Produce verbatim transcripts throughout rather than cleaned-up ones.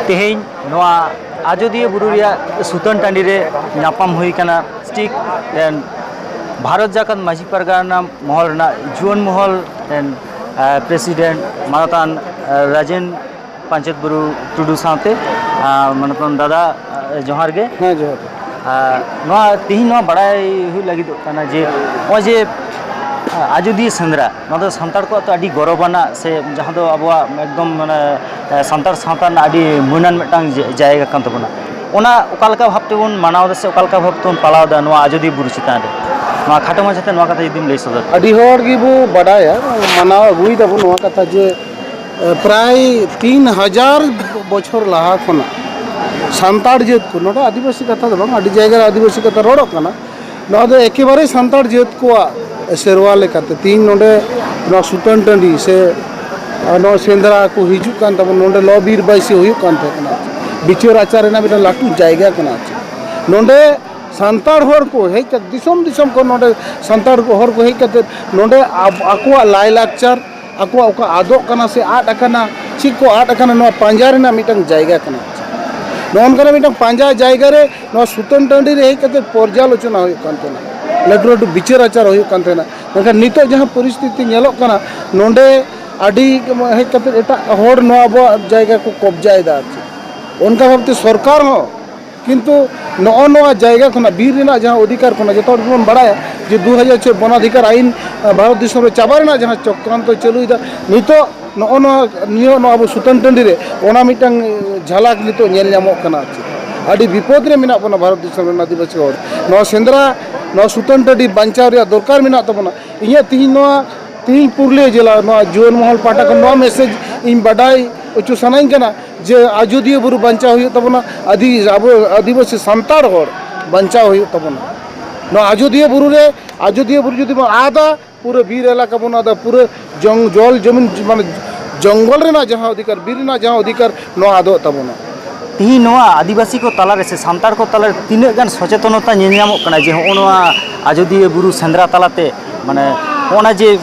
ᱛᱮᱦᱮᱧ ᱱᱚᱣᱟ ᱟᱡᱳᱫᱤᱭᱟᱹ ᱵᱩᱨᱩ ᱨᱮᱭᱟᱜ ᱥᱩᱛᱟᱹᱱ ᱴᱟᱺᱰᱤ ᱨᱮ ᱧᱟᱯᱟᱢ ᱦᱩᱭ ᱠᱟᱱᱟ ᱥᱴᱤᱠ ᱨᱮᱱ ᱵᱷᱟᱨᱚᱛ ᱡᱟᱠᱟᱛ ᱢᱟᱹᱡᱷᱤ ᱯᱟᱨᱜᱟᱱᱟ ᱢᱚᱦᱚᱞ ᱨᱮᱱᱟᱜ ᱡᱩᱣᱟᱹᱱ ᱢᱚᱦᱚᱞ ᱨᱮᱱ, ᱟᱸ, ᱯᱨᱮᱥᱤᱰᱮᱱᱴ ᱢᱟᱱᱚᱛᱟᱱ, ᱟᱸ, ᱨᱟᱡᱮᱱ ᱯᱟᱧᱪᱮᱛ ᱵᱩᱨᱩ ᱴᱩᱰᱩ ᱥᱟᱶᱛᱮ, ᱟᱸ, ᱢᱟᱱᱚᱛᱟᱱ ᱫᱟᱫᱟ, ᱟᱸ, ᱡᱚᱦᱟᱨ ᱜᱮ᱾ ᱦᱮᱸ, ᱡᱚᱦᱟᱨ ᱜᱮ᱾ ᱟᱨ ᱱᱚᱣᱟ ᱛᱮᱦᱮᱧ ᱱᱚᱣᱟ ᱵᱟᱲᱟᱭ ᱦᱩᱭᱩᱜ ᱞᱟᱹᱜᱤᱫᱚᱜ ᱠᱟᱱᱟ ᱡᱮ ᱱᱚᱜᱼᱚᱭ ᱡᱮ, ᱟᱸ, ᱟᱡᱳᱫᱤᱭᱟᱹ ᱥᱮᱸᱫᱽᱨᱟ, ᱱᱚᱣᱟ ᱫᱚ ᱥᱟᱱᱛᱟᱲ ᱠᱚᱣᱟᱜ ᱛᱚ ᱟᱹᱰᱤ ᱜᱚᱨᱚᱵᱟᱱᱟᱜ ᱥᱮ ᱡᱟᱦᱟᱸ ᱫᱚ ᱟᱵᱚᱣᱟᱜ ᱮᱠᱫᱚᱢ ᱢᱟᱱᱮ, ᱟᱸ, ᱥᱟᱱᱛᱟᱲ ᱥᱟᱶᱛᱟ ᱨᱮᱱᱟᱜ ᱟᱹᱰᱤ ᱢᱟᱹᱱᱟᱱ ᱢᱤᱫᱴᱟᱝ ᱡᱟ-, ᱡᱟᱭᱜᱟ ᱠᱟᱱ ᱛᱟᱵᱚᱱᱟ᱾ ᱚᱱᱟ ᱚᱠᱟ ᱞᱮᱠᱟ ᱵᱷᱟᱵᱽ ᱛᱮᱵᱚᱱ ᱢᱟᱱᱟᱣ ᱮᱫᱟ ᱥᱮ ᱚᱠᱟ ᱞᱮᱠᱟ ᱵᱷᱟᱵᱽ ᱛᱮᱵᱚᱱ ᱯᱟᱞᱟᱣ ᱮᱫᱟ ᱱᱚᱣᱟ ᱟᱡᱳᱫᱤᱭᱟᱹ ᱵᱩᱨᱩ ᱪᱮᱛᱟᱱ ᱨᱮ? ᱱᱚᱣᱟ ᱠᱷᱟᱴᱚ ᱢᱟᱪᱷᱟᱛᱮ ᱱᱚᱣᱟ ᱠᱟᱛᱷᱟ ᱡᱩᱫᱤᱢ ᱞᱟᱹᱭ ᱥᱚᱫᱚᱨ᱾ ᱟᱹᱰᱤ ᱦᱚᱲ ᱜᱮᱵᱚ ᱵᱟᱰᱟᱭᱟ, ᱢᱟᱱᱟᱣ ᱟᱹᱜᱩᱭ ᱫᱟᱵᱚ ᱱᱚᱣᱟ ᱠᱟᱛᱷᱟ ᱡᱮ, ᱮ, ᱯᱨᱟᱭ ᱛᱤᱱ ᱦᱟᱡᱟᱨ ᱵᱚᱪᱷᱚᱨ ᱞᱟᱦᱟ ᱠᱷᱚᱱᱟᱜ ᱥᱟᱱᱛᱟᱲ ᱡᱟᱹᱛ ᱠᱚ, ᱱᱚᱰᱮ ᱟᱹᱫᱤᱵᱟᱹᱥᱤ ᱠᱟᱛᱷᱟ ᱫᱚ ᱵᱟᱝ, ᱟᱹᱰᱤ ᱡᱟᱭᱜᱟ ᱨᱮ ᱟᱹᱫᱤᱵᱟᱹᱥᱤ ᱠᱟᱛᱷᱟ ᱨᱚᱲᱚᱜ ᱠᱟᱱᱟ, ᱱᱚᱣᱟ ᱫᱚ ᱮᱠᱮᱵᱟᱨᱮ ᱥᱟᱱᱛᱟᱲ ᱡᱟᱹᱛ ᱠᱚᱣᱟᱜ ᱥᱮᱨᱣᱟ ᱞᱮᱠᱟᱛᱮ ᱛᱤᱦᱤᱧ ᱱᱚᱰᱮ ᱱᱚᱣᱟ ᱥᱩᱛᱟᱹᱱ ᱴᱟᱺᱰᱤ ᱥᱮ, ᱟᱨ ᱱᱚᱣᱟ ᱥᱮᱸᱫᱽᱨᱟ ᱠᱚ ᱦᱤᱡᱩᱜ ᱠᱟᱱ ᱛᱟᱵᱚᱱ, ᱱᱚᱰᱮ ᱞᱚ ᱵᱤᱨ ᱵᱟᱹᱭᱥᱤ ᱦᱩᱭᱩᱜ ᱠᱟᱱ ᱛᱟᱦᱮᱸ ᱠᱟᱱᱟ, ᱵᱤᱪᱟᱹᱨ ᱟᱪᱟᱨ ᱨᱮᱱᱟᱜ ᱢᱤᱫᱴᱟᱝ ᱞᱟᱹᱴᱩ ᱡᱟᱭᱜᱟ ᱠᱟᱱᱟ᱾ ᱱᱚᱰᱮ ᱥᱟᱱᱛᱟᱲ ᱦᱚᱲ ᱠᱚ ᱦᱮᱡ ᱠᱟᱛᱮ, ᱫᱤᱥᱚᱢ ᱫᱤᱥᱚᱢ ᱠᱷᱚᱱ ᱱᱚᱰᱮ ᱥᱟᱱᱛᱟᱲ ᱠᱚ, ᱦᱚᱲ ᱠᱚ ᱦᱮᱡ ᱠᱟᱛᱮ ᱱᱚᱰᱮ ᱟᱵ-, ᱟᱠᱚᱣᱟᱜ ᱞᱟᱭᱞᱟᱠᱪᱟᱨ, ᱟᱠᱚᱣᱟᱜ ᱚᱠᱟ ᱟᱫᱚᱜ ᱠᱟᱱᱟ ᱥᱮ ᱟᱫ ᱟᱠᱟᱱᱟ, ᱪᱮᱫ ᱠᱚ ᱟᱫ ᱟᱠᱟᱱᱟ, ᱱᱚᱣᱟ ᱯᱟᱸᱡᱟ ᱨᱮᱱᱟᱜ ᱢᱤᱫᱴᱟᱝ ᱡᱟᱭᱜᱟ ᱠᱟᱱᱟ᱾ ᱱᱚᱜᱼᱚ ᱱᱚᱝᱠᱟᱱᱟᱜ ᱢᱤᱫᱴᱟᱝ ᱯᱟᱸᱡᱟ ᱡᱟᱭᱜᱟ ᱨᱮ ᱱᱚᱣᱟ ᱥᱩᱛᱟᱹᱱ ᱴᱟᱺᱰᱤ ᱨᱮ ᱦᱮᱡ ᱠᱟᱛᱮ ᱯᱚᱨᱡᱟᱞᱳᱪᱚᱱᱟ ᱦᱩᱭᱩᱜ ᱠᱟᱱ ᱛᱟᱦᱮᱱᱟ, ᱞᱟᱹᱴᱩ ᱞᱟᱹᱴᱩ ᱵᱤᱪᱟᱹᱨ ᱟᱪᱟᱨ ᱦᱩᱭᱩᱜ ᱠᱟᱱ ᱛᱟᱦᱮᱱᱟ᱾ ᱢᱮᱱᱠᱷᱟᱱ ᱱᱤᱛᱚᱜ ᱡᱟᱦᱟᱸ ᱯᱚᱨᱤᱥᱛᱷᱤᱛᱤ ᱧᱮᱞᱚᱜ ᱠᱟᱱᱟ, ᱱᱚᱰᱮ ᱟᱹᱰᱤ ᱦᱮᱡ ᱠᱟᱛᱮ ᱮᱴᱟᱜ ᱦᱚᱲ ᱱᱚᱣᱟ ᱟᱵᱚᱣᱟᱜ ᱡᱟᱭᱜᱟ ᱠᱚ ᱠᱚᱵᱡᱟᱭᱮᱫᱟ ᱟᱨ ᱪᱮᱫ᱾ ᱚᱱᱠᱟ ᱵᱷᱟᱵᱛᱮ ᱥᱚᱨᱠᱟᱨ ᱦᱚᱸ ᱠᱤᱱᱛᱩ ᱱᱚᱜᱼᱚ ᱱᱚᱣᱟ ᱡᱟᱭᱜᱟ ᱠᱷᱚᱱᱟᱜ, ᱵᱤᱨ ᱨᱮᱱᱟᱜ ᱡᱟᱦᱟᱸ ᱚᱫᱷᱤᱠᱟᱨ ᱠᱷᱚᱱᱟᱜ, ᱡᱚᱛᱚ ᱦᱚᱲ ᱜᱮᱵᱚᱱ ᱵᱟᱲᱟᱭᱟ ᱡᱮ ᱫᱩ ᱦᱟᱡᱟᱨ ᱪᱷᱚᱭ ᱵᱚᱱᱟᱫᱷᱤᱠᱟᱨ ᱟᱭᱤᱱ, ᱟᱸ, ᱵᱷᱟᱨᱚᱛ ᱫᱤᱥᱚᱢ ᱨᱮ ᱪᱟᱵᱟ ᱨᱮᱱᱟᱜ ᱡᱟᱦᱟᱸ ᱪᱚᱠᱨᱟᱱᱛᱚᱭ ᱪᱟᱹᱞᱩᱭᱮᱫᱟ, ᱱᱤᱛᱚᱜ ᱱᱚᱜᱼᱚ ᱱᱚᱣᱟ, ᱱᱤᱭᱟᱹ ᱱᱚᱣᱟ ᱟᱵᱚ ᱥᱩᱛᱟᱹᱱ ᱴᱟᱺᱰᱤ ᱨᱮ ᱚᱱᱟ ᱢᱤᱫᱴᱟᱝ, ᱟᱸ, ᱡᱷᱟᱞᱟᱠ ᱱᱤᱛᱚᱜ ᱧᱮᱞ ᱧᱟᱢᱚᱜ ᱠᱟᱱᱟ᱾ ᱟᱨ ᱪᱮᱫ ᱟᱹᱰᱤ ᱵᱤᱯᱚᱫ ᱨᱮ ᱢᱮᱱᱟᱜ ᱵᱚᱱᱟ ᱵᱷᱟᱨᱚᱛ ᱫᱤᱥᱚᱢ ᱨᱮᱱ ᱟᱹᱫᱤᱵᱟᱹᱥᱤ ᱦᱚᱲ᱾ ᱱᱚᱣᱟ ᱥᱮᱸᱫᱽᱨᱟ, ᱱᱚᱣᱟ ᱥᱩᱛᱟᱹᱱ ᱴᱟᱺᱰᱤ ᱵᱟᱧᱪᱟᱣ ᱨᱮᱭᱟᱜ ᱫᱚᱨᱠᱟᱨ ᱢᱮᱱᱟᱜ ᱛᱟᱵᱚᱱᱟ᱾ ᱤᱧᱟᱹᱜ ᱛᱤᱦᱤᱧ ᱱᱚᱣᱟ, ᱛᱤᱦᱤᱧ ᱯᱩᱨᱩᱞᱤᱭᱟᱹ ᱡᱮᱞᱟ ᱱᱚᱣᱟ ᱡᱩᱣᱟᱹᱱ ᱢᱚᱦᱚᱞ ᱯᱟᱦᱴᱟ ᱠᱷᱚᱱ ᱱᱚᱣᱟ ᱢᱮᱥᱮᱡᱽ ᱤᱧ ᱵᱟᱰᱟᱭ ᱦᱚᱪᱚ ᱥᱟᱱᱟᱧ ᱠᱟᱱᱟ ᱡᱮ ᱟᱡᱚᱫᱤᱭᱟᱹ ᱵᱩᱨᱩ ᱵᱟᱧᱪᱟᱣ ᱦᱩᱭᱩᱜ ᱛᱟᱵᱚᱱᱟ, ᱟᱹᱫᱤ-, ᱟᱵᱚ ᱟᱹᱫᱤᱵᱟᱹᱥᱤ ᱥᱟᱱᱛᱟᱲ ᱦᱚᱲ ᱵᱟᱧᱪᱟᱣ ᱦᱩᱭᱩᱜ ᱛᱟᱵᱚᱱᱟ᱾ ᱱᱚᱣᱟ ᱟᱡᱚᱫᱤᱭᱟᱹ ᱵᱩᱨᱩ ᱨᱮ, ᱟᱡᱚᱫᱤᱭᱟᱹ ᱵᱩᱨᱩ ᱡᱩᱫᱤ ᱵᱚᱱ ᱟᱫᱟ, ᱯᱩᱨᱟᱹ ᱵᱤᱨ ᱮᱞᱟᱠᱟ ᱵᱚᱱ ᱟᱫᱟ, ᱯᱩᱨᱟᱹ ᱡᱚᱝ-, ᱡᱚᱞ ᱡᱚᱢᱤᱱ, ᱢᱟᱱᱮ ᱡᱚᱝᱜᱚᱞ ᱨᱮᱱᱟᱜ ᱡᱟᱦᱟᱸ ᱚᱫᱷᱤᱠᱟᱨ, ᱵᱤᱨ ᱨᱮᱱᱟᱜ ᱡᱟᱦᱟᱸ ᱚᱫᱷᱤᱠᱟᱨ, ᱱᱚᱣᱟ ᱟᱫᱚᱜ ᱛᱟᱵᱚᱱᱟ᱾ ᱛᱤᱦᱤᱧ ᱱᱚᱣᱟ ᱟᱹᱫᱤᱵᱟᱹᱥᱤ ᱠᱚ ᱛᱟᱞᱟᱨᱮ ᱥᱮ ᱥᱟᱱᱛᱟᱲ ᱠᱚ ᱛᱟᱞᱟᱨᱮ ᱛᱤᱱᱟᱹᱜ ᱜᱟᱱ ᱥᱚᱪᱮᱛᱚᱱᱚᱛᱟ ᱧᱮᱞ ᱧᱟᱢᱚᱜ ᱠᱟᱱᱟ ᱡᱮ ᱦᱚᱸᱜᱼᱚ ᱱᱚᱣᱟ ᱟᱡᱚᱫᱤᱭᱟᱹ ᱵᱩᱨᱩ ᱥᱮᱸᱫᱽᱨᱟ ᱛᱟᱞᱟᱛᱮ, ᱢᱟᱱᱮ ᱦᱚᱸᱜᱼᱚ ᱱᱟ ᱡᱮ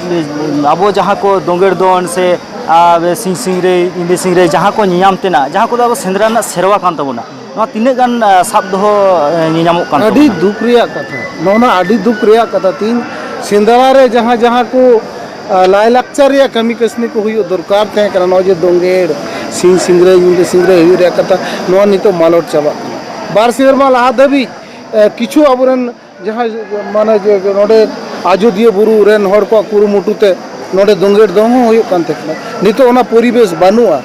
ᱟᱵᱚ ᱡᱟᱦᱟᱸ ᱠᱚ ᱫᱳᱸᱜᱮᱲ ᱫᱚᱱ ᱥᱮ ᱟᱨ ᱥᱤᱧ ᱥᱤᱝᱨᱟᱹᱭ, ᱧᱤᱫᱟᱹ ᱥᱤᱝᱨᱟᱹᱭ, ᱡᱟᱦᱟᱸ ᱠᱚ ᱧᱮᱧᱟᱢ ᱛᱮᱱᱟᱜ, ᱡᱟᱦᱟᱸ ᱠᱚᱫᱚ ᱟᱵᱚ ᱥᱮᱸᱫᱽᱨᱟ ᱨᱮᱱᱟᱜ ᱥᱮᱨᱣᱟ ᱠᱟᱱ ᱛᱟᱵᱚᱱᱟ, ᱱᱚᱣᱟ ᱛᱤᱱᱟᱹᱜ ᱜᱟᱱ, ᱟ, ᱥᱟᱵ ᱫᱚᱦᱚ, ᱮ, ᱧᱮᱧᱟᱢᱚᱜ ᱠᱟᱱ ᱟᱹᱰᱤ ᱛᱟᱵᱚᱱᱟ? ᱫᱩᱠ ᱨᱮᱭᱟᱜ ᱠᱟᱛᱷᱟ, ᱱᱚᱣᱟ ᱢᱟ ᱟᱹᱰᱤ ᱫᱩᱠ ᱨᱮᱭᱟᱜ ᱠᱟᱛᱷᱟ᱾ ᱛᱤᱧ ᱥᱮᱸᱫᱽᱨᱟ ᱨᱮ ᱡᱟᱦᱟᱸ, ᱡᱟᱦᱟᱸ ᱠᱚ, ᱟ, ᱞᱟᱭᱼᱞᱟᱠᱪᱟᱨ ᱨᱮᱭᱟᱜ ᱠᱟᱹᱢᱤ ᱠᱟᱹᱥᱱᱤ ᱠᱚ ᱦᱩᱭᱩᱜ ᱫᱚᱨᱠᱟᱨ ᱛᱟᱦᱮᱸ ᱠᱟᱱᱟ, ᱱᱚᱜᱼᱚᱭ ᱡᱮ ᱫᱳᱸᱜᱮᱲ, ᱥᱤᱧ ᱥᱤᱝᱨᱟᱹᱭ, ᱧᱤᱫᱟᱹ ᱥᱤᱝᱨᱟᱹᱭ ᱦᱩᱭᱩᱜ ᱨᱮᱭᱟᱜ ᱠᱟᱛᱷᱟ, ᱱᱚᱣᱟ ᱱᱤᱛᱚᱜ ᱢᱟᱞᱚᱴ ᱪᱟᱵᱟᱜ ᱠᱟᱱᱟ᱾ ᱵᱟᱨ ᱥᱮᱨᱢᱟ ᱞᱟᱦᱟ ᱫᱷᱟᱹᱵᱤᱡ, ᱮ, ᱠᱤᱪᱷᱩ ᱟᱵᱚᱨᱮᱱ ᱡᱟᱦᱟᱸᱭ ᱢᱟᱱᱮ ᱡᱮ ᱱᱚᱰᱮ ᱟᱡᱚᱫᱤᱭᱟᱹ ᱵᱩᱨᱩ ᱨᱮᱱ ᱦᱚᱲ ᱠᱚᱣᱟᱜ ᱠᱩᱨᱩᱢᱩᱴᱩ ᱛᱮ ᱱᱚᱰᱮ ᱫᱳᱸᱜᱮᱲ ᱫᱚᱝ ᱦᱚᱸ ᱦᱩᱭᱩᱜ ᱠᱟᱱ ᱛᱟᱦᱮᱸ ᱠᱟᱱᱟ, ᱱᱤᱛᱚᱜ ᱚᱱᱟ ᱯᱚᱨᱤᱵᱮᱥ ᱵᱟᱹᱱᱩᱜᱼᱟ᱾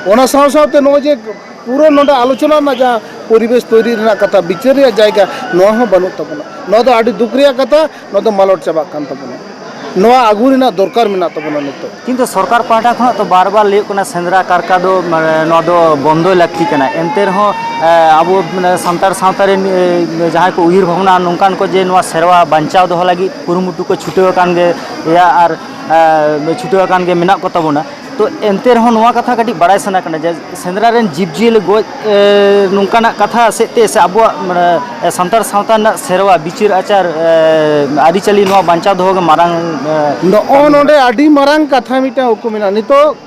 ᱚᱱᱟ ᱥᱟᱶ ᱥᱟᱶᱛᱮ ᱱᱚᱜᱼᱚᱭ ᱡᱮ ᱯᱩᱨᱟᱹ ᱱᱚᱰᱮ ᱟᱞᱳᱪᱚᱱᱟ ᱨᱮᱱᱟᱜ ᱡᱟᱦᱟᱸ ᱯᱚᱨᱤᱵᱮᱥ ᱛᱳᱭᱨᱤ ᱨᱮᱱᱟᱜ ᱠᱟᱛᱷᱟ, ᱵᱤᱪᱟᱹᱨ ᱨᱮᱭᱟᱜ ᱡᱟᱭᱜᱟ, ᱱᱚᱣᱟ ᱦᱚᱸ ᱵᱟᱹᱱᱩᱜ ᱛᱟᱵᱚᱱᱟ᱾ ᱱᱚᱣᱟ ᱫᱚ ᱟᱹᱰᱤ ᱫᱩᱠ ᱨᱮᱭᱟᱜ ᱠᱟᱛᱷᱟ, ᱱᱚᱣᱟ ᱫᱚ ᱢᱟᱞᱚᱴ ᱪᱟᱵᱟᱜ ᱠᱟᱱ ᱛᱟᱵᱚᱱᱟ᱾ ᱱᱚᱣᱟ ᱟᱹᱜᱩ ᱨᱮᱱᱟᱜ ᱫᱚᱨᱠᱟᱨ ᱢᱮᱱᱟᱜ ᱛᱟᱵᱚᱱᱟ ᱱᱤᱛᱚᱜ᱾ ᱠᱤᱱᱛᱩ ᱥᱚᱨᱠᱟᱨ ᱯᱟᱦᱴᱟ ᱠᱷᱚᱱᱟᱜ ᱛᱚ ᱵᱟᱨ ᱵᱟᱨ ᱞᱟᱹᱭᱚᱜ ᱠᱟᱱᱟ, ᱥᱮᱸᱫᱽᱨᱟ ᱠᱟᱨᱠᱟ ᱫᱚ, ᱢᱟᱱᱮ, ᱱᱚᱣᱟ ᱫᱚ ᱵᱚᱱᱫᱚᱭ ᱞᱟᱹᱠᱛᱤ ᱠᱟᱱᱟ᱾ ᱮᱱᱛᱮ ᱨᱮᱦᱚᱸ, ᱮ, ᱟᱵᱚ, ᱢᱟᱱᱮ, ᱥᱟᱱᱛᱟᱲ ᱥᱟᱶᱛᱟ ᱨᱮᱱ, ᱮ, ᱡᱟᱦᱟᱸᱭ ᱠᱚ ᱩᱭᱦᱟᱹᱨ ᱵᱷᱟᱵᱽᱱᱟ ᱱᱚᱝᱠᱟᱱ ᱠᱚ, ᱡᱮ ᱱᱚᱣᱟ ᱥᱮᱨᱣᱟ ᱵᱟᱧᱪᱟᱣ ᱫᱚᱦᱚ ᱞᱟᱹᱜᱤᱫ ᱠᱩᱨᱩᱢᱩᱴᱩ ᱠᱚ ᱪᱷᱩᱴᱟᱹᱣ ᱟᱠᱟᱱ ᱜᱮᱭᱟ ᱟᱨ, ᱮ, ᱪᱷᱩᱴᱟᱹᱣ ᱟᱠᱟᱱ ᱜᱮ ᱢᱮᱱᱟᱜ ᱠᱚ ᱛᱟᱵᱚᱱᱟ᱾ ᱛᱚ, ᱮᱱᱛᱮ ᱨᱮᱦᱚᱸ ᱱᱚᱣᱟ ᱠᱟᱛᱷᱟ ᱠᱟᱹᱴᱤᱡ ᱵᱟᱲᱟᱭ ᱥᱟᱱᱟ ᱠᱟᱱᱟ ᱡᱮ ᱥᱮᱸᱫᱽᱨᱟ ᱨᱮᱱ ᱡᱤᱵᱽᱼᱡᱤᱭᱟᱹᱞᱤ ᱜᱚᱡ, ᱮ, ᱱᱚᱝᱠᱟᱱᱟᱜ ᱠᱟᱛᱷᱟ ᱥᱮᱫ ᱛᱮ ᱥᱮ ᱟᱵᱚᱣᱟᱜ, ᱢᱟᱱᱮ, ᱥᱟᱱᱛᱟᱲ ᱥᱟᱶᱛᱟ ᱨᱮᱱᱟᱜ ᱥᱮᱨᱣᱟ, ᱵᱤᱪᱟᱹᱨ ᱟᱪᱟᱨ, ᱮ, ᱟᱹᱨᱤᱪᱟᱹᱞᱤ ᱱᱚᱣᱟ ᱵᱟᱧᱪᱟᱣ ᱫᱚᱦᱚ ᱜᱮ ᱢᱟᱨᱟᱝ, ᱮ, ᱱᱚᱜᱼᱚ ᱠᱟᱹᱢᱤ ᱱᱚᱰᱮ ᱦᱚᱨᱟ᱾ ᱟᱹᱰᱤ ᱢᱟᱨᱟᱝ ᱠᱟᱛᱷᱟ ᱢᱤᱫᱴᱟᱝ ᱩᱠᱩ ᱢᱮᱱᱟᱜᱼᱟ᱾ ᱱᱤᱛᱚᱜ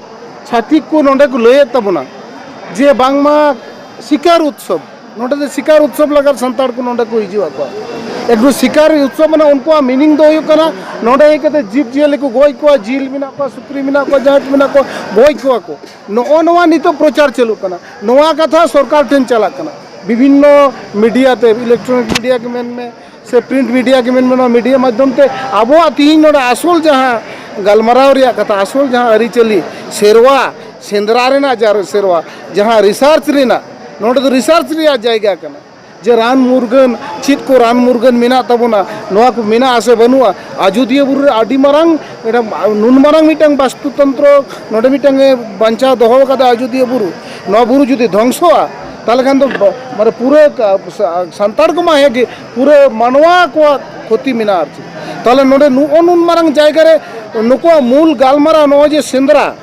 ᱪᱷᱟᱹᱛᱤᱠ ᱠᱚ ᱱᱚᱰᱮ ᱠᱚ ᱞᱟᱹᱭᱮᱫ ᱛᱟᱵᱚᱱᱟ ᱡᱮ ᱵᱟᱝᱢᱟ ᱥᱤᱠᱟᱨ ᱩᱛᱥᱚᱵᱽ, ᱱᱚᱰᱮ ᱫᱚ ᱥᱤᱠᱟᱨ ᱩᱛᱥᱚᱵᱽ ᱞᱟᱹᱜᱤᱫ ᱥᱟᱱᱛᱟᱲ ᱠᱚ ᱱᱚᱰᱮ ᱠᱚ ᱦᱤᱡᱩᱜ ᱟᱠᱚ᱾ ᱮᱠᱴᱩ ᱥᱤᱠᱟᱨ ᱩᱛᱥᱚᱵᱽ ᱢᱟᱱᱮ ᱩᱱᱠᱩᱣᱟᱜ meaning ᱫᱚ ᱦᱩᱭᱩᱜ ᱠᱟᱱᱟ ᱱᱚᱰᱮ ᱦᱮᱡ ᱠᱟᱛᱮ ᱡᱤᱵᱽ ᱡᱤᱭᱟᱹᱞᱤ ᱠᱚ ᱜᱚᱡ ᱠᱚᱣᱟ, ᱡᱤᱞ ᱢᱮᱱᱟᱜ ᱠᱚᱣᱟ, ᱥᱩᱠᱨᱤ ᱢᱮᱱᱟᱜ ᱠᱚᱣᱟ, ᱡᱟᱦᱟᱸᱭ ᱠᱚ ᱢᱮᱱᱟᱜ ᱠᱚᱣᱟ ᱜᱚᱡ ᱠᱚᱣᱟ ᱠᱚ᱾ ᱱᱚᱜᱼᱚ ᱱᱚᱣᱟ ᱱᱤᱛᱚᱜ ᱯᱨᱚᱪᱟᱨ ᱪᱟᱹᱞᱩᱜ ᱠᱟᱱᱟ, ᱱᱚᱣᱟ ᱠᱟᱛᱷᱟ ᱥᱚᱨᱠᱟᱨ ᱴᱷᱮᱱ ᱪᱟᱞᱟᱜ ᱠᱟᱱᱟ, ᱵᱤᱵᱷᱤᱱᱱᱚ media ᱛᱮ, electronic media ᱜᱮ ᱢᱮᱱ ᱢᱮ, ᱥᱮ print media ᱜᱮ ᱢᱮᱱ ᱢᱮ, ᱱᱚᱣᱟ media ᱢᱟᱫᱽᱫᱷᱚᱢ ᱛᱮ ᱟᱵᱚᱣᱟᱜ ᱛᱤᱦᱤᱧ ᱱᱚᱰᱮ ᱟᱥᱚᱞ ᱡᱟᱦᱟᱸ ᱜᱟᱞᱢᱟᱨᱟᱣ ᱨᱮᱭᱟᱜ ᱠᱟᱛᱷᱟ, ᱟᱥᱚᱞ ᱡᱟᱦᱟᱸ ᱟᱹᱨᱤᱪᱟᱹᱞᱤ, ᱥᱮᱨᱣᱟ, ᱥᱮᱸᱫᱽᱨᱟ ᱨᱮᱱᱟᱜ ᱡᱟᱦᱟᱸ ᱥᱮᱨᱣᱟ, ᱡᱟᱦᱟᱸ research ᱨᱮᱱᱟᱜ, ᱱᱚᱰᱮ ᱫᱚ research ᱨᱮᱭᱟᱜ ᱡᱟᱭᱜᱟ ᱠᱟᱱᱟ᱾ ᱡᱮ ᱨᱟᱱ ᱢᱩᱨᱜᱟᱹᱱ, ᱪᱮᱫ ᱠᱚ ᱨᱟᱱ ᱢᱩᱨᱜᱟᱹᱱ ᱢᱮᱱᱟᱜ ᱛᱟᱵᱚᱱᱟ, ᱱᱚᱣᱟ ᱠᱚ ᱢᱮᱱᱟᱜᱼᱟ ᱥᱮ ᱵᱟᱹᱱᱩᱜᱼᱟ? ᱟᱡᱚᱫᱤᱭᱟᱹ ᱵᱩᱨᱩ ᱨᱮ ᱟᱹᱰᱤ ᱢᱟᱨᱟᱝ, ᱢᱤᱫᱴᱟᱝ, ᱱᱩᱱ ᱢᱟᱨᱟᱝ ᱢᱤᱫᱴᱟᱝ ᱵᱟᱥᱛᱩᱛᱚᱱᱛᱨᱚ ᱱᱚᱰᱮ ᱢᱤᱫᱴᱟᱝ ᱮ ᱵᱟᱧᱪᱟᱣ ᱫᱚᱦᱚ ᱟᱠᱟᱫᱟ ᱟᱡᱚᱫᱤᱭᱟᱹ ᱵᱩᱨᱩ᱾ ᱱᱚᱣᱟ ᱵᱩᱨᱩ ᱡᱩᱫᱤ ᱫᱷᱚᱝᱥᱚᱜᱼᱟ, ᱛᱟᱦᱚᱞᱮ ᱠᱷᱟᱱ ᱫᱚ ᱵᱟ-, ᱢᱟᱱᱮ ᱯᱩᱨᱟᱹ ᱠᱟ-, ᱥᱟ-, ᱥᱟᱱᱛᱟᱲ ᱠᱚᱢᱟ ᱦᱮᱸ ᱜᱮ, ᱯᱩᱨᱟᱹ ᱢᱟᱱᱣᱟ ᱠᱚᱣᱟᱜ ᱠᱷᱚᱛᱤ ᱢᱮᱱᱟᱜᱼᱟ ᱟᱨ ᱪᱮᱫ᱾ ᱛᱟᱦᱚᱞᱮ ᱱᱚᱰᱮ ᱱᱩᱜᱼᱩ ᱱᱩᱱ ᱢᱟᱨᱟᱝ ᱡᱟᱭᱜᱟ ᱨᱮ ᱱᱩᱠᱩᱣᱟᱜ ᱢᱩᱞ ᱜᱟᱞᱢᱟᱨᱟᱣ ᱱᱚᱜᱼᱚᱭ ᱡᱮ ᱥᱮᱸᱫᱽᱨᱟ,